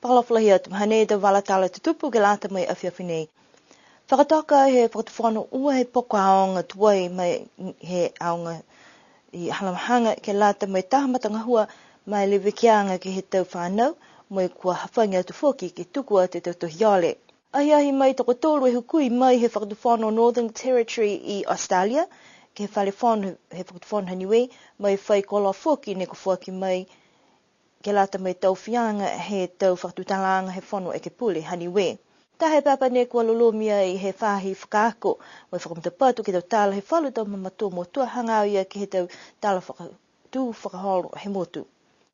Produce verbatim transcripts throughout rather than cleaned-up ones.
Alofa lahi atu, hanei e tau vala tala tutupu ke lata mo e afiafi nei. Fakatoka he Fakatufono ua e poko aoga tuai mai he aoga i Halamahaga ke lata mo e taha matagahua ma e levekiaga ke he tau fanau, mo e kua hafagi atu foki ke tuku atu e tau tohi ole. Ahiahi mai tokotolu e hukui mai he Fakatufono Northern Territory i Australia, ke he fale fono he Fakatufono ha Niue, mo e fai koloa foki ne kua foaki mai ke lata mo e tau fiaga he tau fakatutalaaga he Fono Ekepule ha Niue. Taha e pepa ne kua lolomi ai he faahi fakaako, mo e fakamatapatu ke he tau tala he falu tau mamatua motua hagaao ia ke he tau tala faka-, tū fakaholo he motu.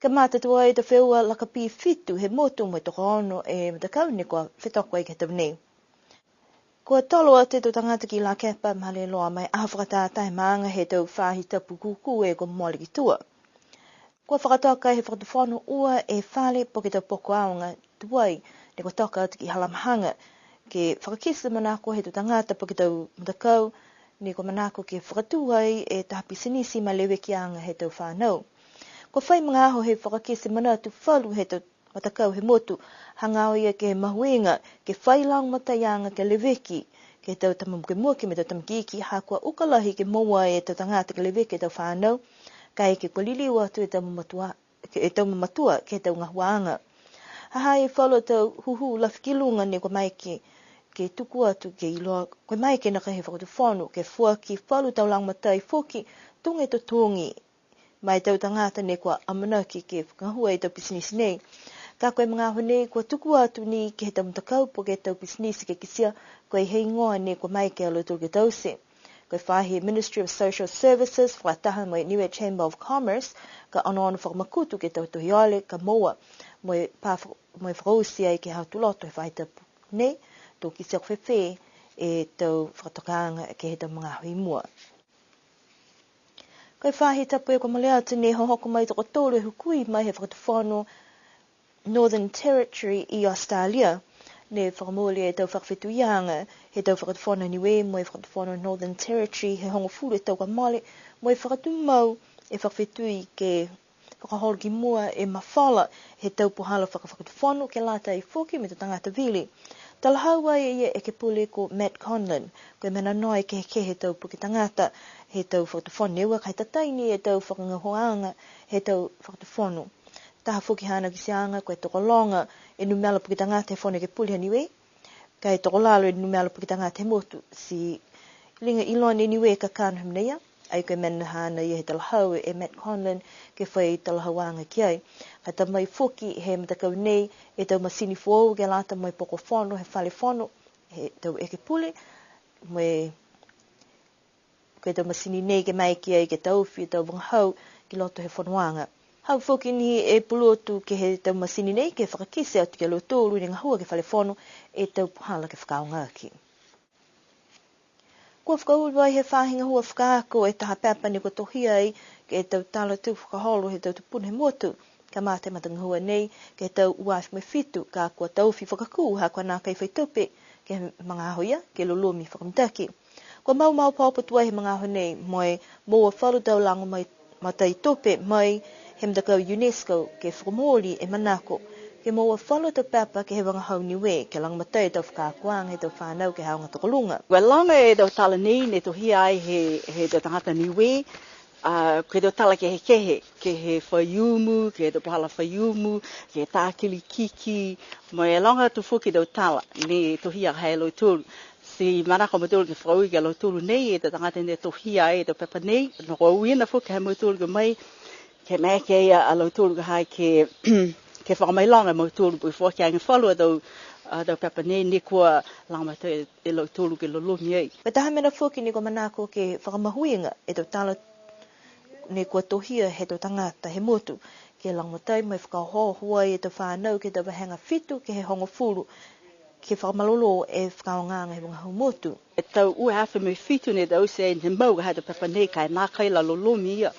Kamata tuai e tau feua lakapī fitu he motu mo e tokoono e matakau ne kua fetoko ai ke he tau nei. Kua tolo atu e tau tagata ki Lakepa, malē loa mo e aho fakatātā he maaga he tau faahi tapu kūkū e kua mole ki tua. Kua fakatoka he Fakatufono ua e fale po ke tau poko aoga tuai ne kua toka atu ki Halamahaga, ke fakakite manako he tau tagata po ke tau matakau ne kua manako ke fakatū ai e taha pisinisi ma e levekiaga he tau fanau. Kua fai magaaho he fakakite manatu falu he tau matakau he motu, hagaao ia ke he mahuiga ke fai lagomataiaga ke leveki ke he tau tama mukemuke mo e tau tama ikiiki, ha kua uka lahi ke moua e tau tagata ke leveki e tau fanau, kaeke kua liliu atu e tau mamatua, ke, e tau mamatua ke he tau gahuaaga. Ha ha i ai falu a tau hūhū lafi ki luga ne kua maeke ke tuku atu ke iloa, kua maeke nākai he Fakatufono ke foaki falu tau lagomatai foki, tuga e totogi ma e tau tagata ne kua amanaki ke fakagahua e tau pisinisi nei. Ka ko e magaaho nei kua tuku atu ni ke he tau matakau po ke tau pisinisi ke kitia ko e heigoa ne kua maeke a lautolu ke taute. Ko e faahi Ministry of Social Services fakataha mo e Niue Chamber of Commerce ka onoono fakamakutu ke he tau tohi ole ka moua mo e pā faka-, mo e fakaoti ai ke he Aho Tuloto he faahi tapu nei, to kitia ko e fēfē e tau fakatokaaga ke he tau magaaho i mua. Ko e faahi tapu e kua mole atu ne hohoko mai tokotolu e hukui mai he Fakatufono Northern Territory i Australia. Ne fakamooli e tau fakafetuiaga he tau Fakatufono Niue mo e Fakatufono Northern Territory he hogofulu e tau kua mole, mo e fakatumau e fakafetui ke fakaholo ki mua e mafola he tau puhala fakafakatufono ke lata ai foki mo e tau tagata vili. Talahau ai e ia e ekepule ko Matt Conlon, ko e mena noa e kehekehe he tau puke tagata he tau fakatufono ne ua, ka e tatai ni e tau fakagahuaaga he tau fakatufono. Taha foki haana kitiaaga ko e tokologa e numela puke tagata he Fono Ekepule ha Niue, ka e tokolalo e numela puke tagata he motu, ti liga iloa ni e Niue e kakano he mena ia, ai ko e mena haana ia he talahau e Matt Conlon ke fai talahauaga ki ai. Ka ta mai foki he matakau nei e tau masini foou ke lata mo e poko fono he fale fono he tau ekepule, mo e ko e tau masini nei ke maeke ai ke taofi e tau vagahau ki loto he fonoaga. Hau foki ni e pulotu ke he tau masini nei ke fakakite atu ki a lautolu ne gahua ke he fale fono e tau puhala ke fakaaoga aki. Kua fakaulu ai he faahi gahua fakaako e taha pepa ne kua tohia ai ke he tau tala tū fakaholo he tau tupuna he motu. Kamata e matagahua nei ke he tau ua afe mo e fitu, ka kua taofi fakakū ha kua nākai fai tupe ke he magaaho ia ke lolomi fakamitaki. Kua mau maopoopo tuai he magaaho nei mo e moua falu tau lago mai matai tupe mai he matakau UNESCO ke fakamooli e manako ke moua falu tau pepa ke he vagahau Niue ke lagomatai e tau fakaakoaga he tau fanau ke he aoga tokoluga. Kua laga e tau tala nei ne tohia ai he, he tau tagata Niue, a, ko e tau tala kehekehe, ke he faiumu, ke he tau puhala faiumu, ke he takilikiki, mo e loga atu foki e tau tala ne tohia ha lautolu. Ti manako a mautolu ke fakaaue ki a lautolu nei e tau tagata ne tohia e tau pepa nei, noko uiina foki ha mautolu ke mai, ke maeke a, a lautolu ka ha ke, ke fakamailoga e mautolu, po ke foaki age falu a tau, a tau pepa nei, ne kua lagomatai e lautolu ke lolomi ai. Ko e taha mena foki ne kua manako ke fakamahuiga e tau tala ne kua tohia he tau tagata he motu, ke lagomatai mo e fakaohooho ai e tau fanau ke he tau vahega fitu ke he hogofulu, ke fakamalolō e fakaaogaaga he vagahau motu. E tau ua e afe mo e fitu ne taute ai ne mau ka ha e tau pepa nei ka e nākai la lolomi ia.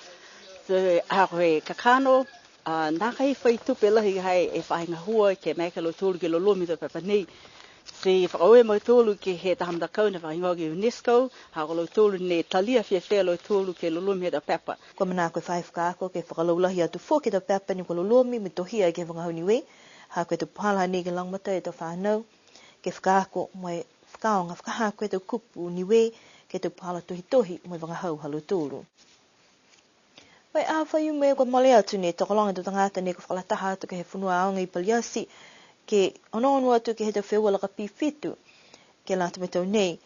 Ti ha ko e kakano, a, nākai fai tupe lahi ka ha e faahi gahua ke maeke a lautolu ke lolomi e tau pepa nei. Ti fakaaue a mautolu ke he taha matakau ne fakahigoa ko e UNESCO, ha ko lautolu ne talia fiafia a lautolu ke lolomi e tau pepa. Kua manako e faahi fakaako ke fakalaulahi atu foki e tau pepa ne kua lolomi mo e tohia ke he vagahau Niue, Ha ko e tau puhala nei ke lagomatai e tau fanau ke fakaako mo e fakaaoga fakahako e tau kupu Niue ke he tau puhala tohitohi mo e vagahau ha lautolu. Ko e aho Faiumu kua mole atu nei, tokologa e tau tagata nei kua fakalataha atu ke he fonua aoga i Paliati ke onoono atu ke he tau feua lakapī fitu ke lata mo e tau nei.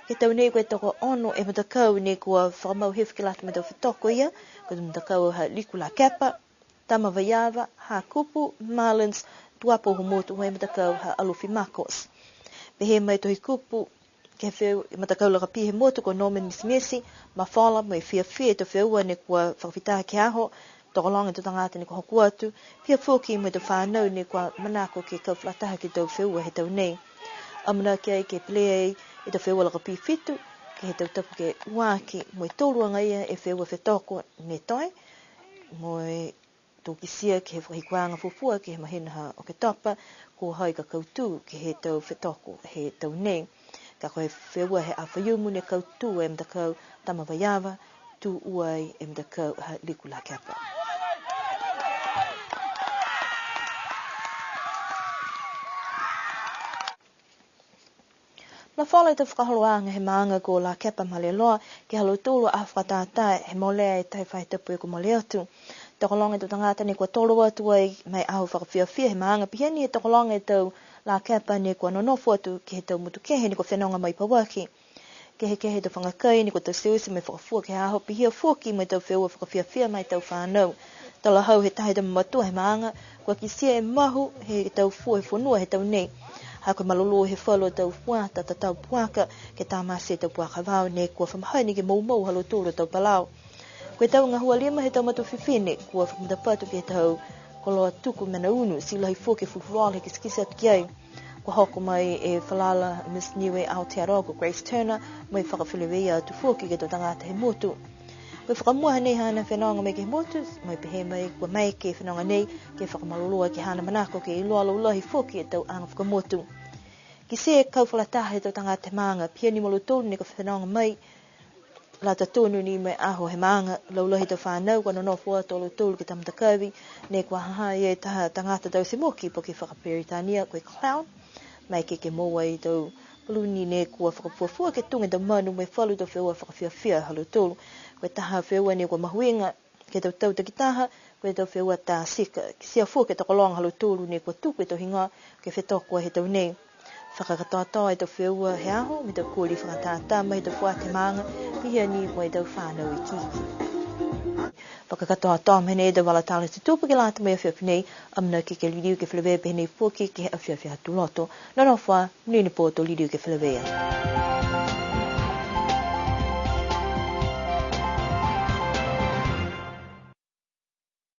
Ke he tau nei ko e tokoono e matakau nei kua fakamau hifo ke lata mo e tau fetoko ia, ko e tau matakau ha Liku Lakepa, Tama Vaiava, Hakupu, Marlins, Tuapa Uhomotu, mo e matakau ha Alofi Marcos. Pehē mai e tohikupu ke he feu-, matakau lakapī he motu ko Norman Mitimiti, mafola mo e fiafia e tau feua ne kua fakafita ke he aho, tokologa e tau tagata ne kua hoko atu, pihia foki mo e tau fanau ne kua manako ke kau fakalataha ke he tau feua he tau nei. Amanaki ai ke pele ai e tau feua lakapī fitu ke he tau tapu ke ua aki, mo e tolu agaia e feua fetoko ne toe, mo e to kitia ke he fakahikuaga fuafua ke he mahina ha Oketopa, ko hai ka kautū ke he tau fetoko he tau nei. Ka ko e feua he aho Faiumu ne kautū e matakau Tama Vaiava, tū ua ai e matakau ha Liku Lakepa. Mafola e tau fakaholoaga he maaga ko Lakepa Maleloa ke he ha lautolu a fakatātā he molea e taha e faahi tapu kua mole atu. Tokologa e tau tagata ne kua tolo atu ai ma e aho fakafiafia he maaga, pihia ni e tokologa e tau Lakepa ne kua nonofo atu ke he tau motu kehe ne kua fenoga mai pauaki. Kehekehe e tau faga kai ne kua taute mo e fakafua ke he aho, pihia foki mo e tau feua fakafiafia ma e tau fanau. Talahau he taha he tau mamatua he maaga, kua kitia e mahu he tau fua he fonua he tau nei. Ha ko e malolō he falu a tau fuata tatau puaka ke tamate e tau puaka vao ne kua fa mahani ke moumou ha lautolu a tau palau. Ko e tau gahua lima he tau matua fifine kua fakamatapatu ke he tau koloa tuku mena unu, ti lahi foki e fulufuluola he kitekite atu ki ai. Kua hoko mai e falala Miss Niue Aotearoa ko Grace Turner, mo e fakafeleveia atu foki ke he tau tagata he motu. Ko e fakamua hanei haana fenoga mai ke he motu, mo e pehē mai kua maeke e fenoga nei ke fakamalolō aki haana manako ke iloa laulahi foki e tau aga fakamotu. Kitia e kau fakalataha he tau tagata he maaga, pihia ni mo lautolu ne kua fenoga mai, lata tonu ni mo e aho he maaga. Laulahi e tau fanau kua nonofo atu a lautolu ke he tau matakavi, ne kua ha ha i ai e taha tagata taute moki po ke fakaperitania ko e clown. Maeke ke moua e tau paluni ne kua fakafuafua ke tuga e tau manu mo e falu tau feua fakafiafia ha lautolu. Ko e taha feua ne kua mahuiga ke he tau tau takitaha, ko e tau feua tā tika. Kitia foki e tokologa ha lautolu ne kua tuku e tau higoa ke fetoko he tau nei. Fakakatoatoa e tau feua he aho, mo e tau koli fakatātā mai he tau fuata he maaga, pihia ni mo e tau fanau ikiiki. Fakakatoatoa mai nei e tau vala tala tutupu ke lata mo e afiafi nei, amanaki ke liliu ke feleveia pehē nei foki ke he afiafi Aho Tuloto. Nonofo ā, monuina e pō, to liliu ke feleveia.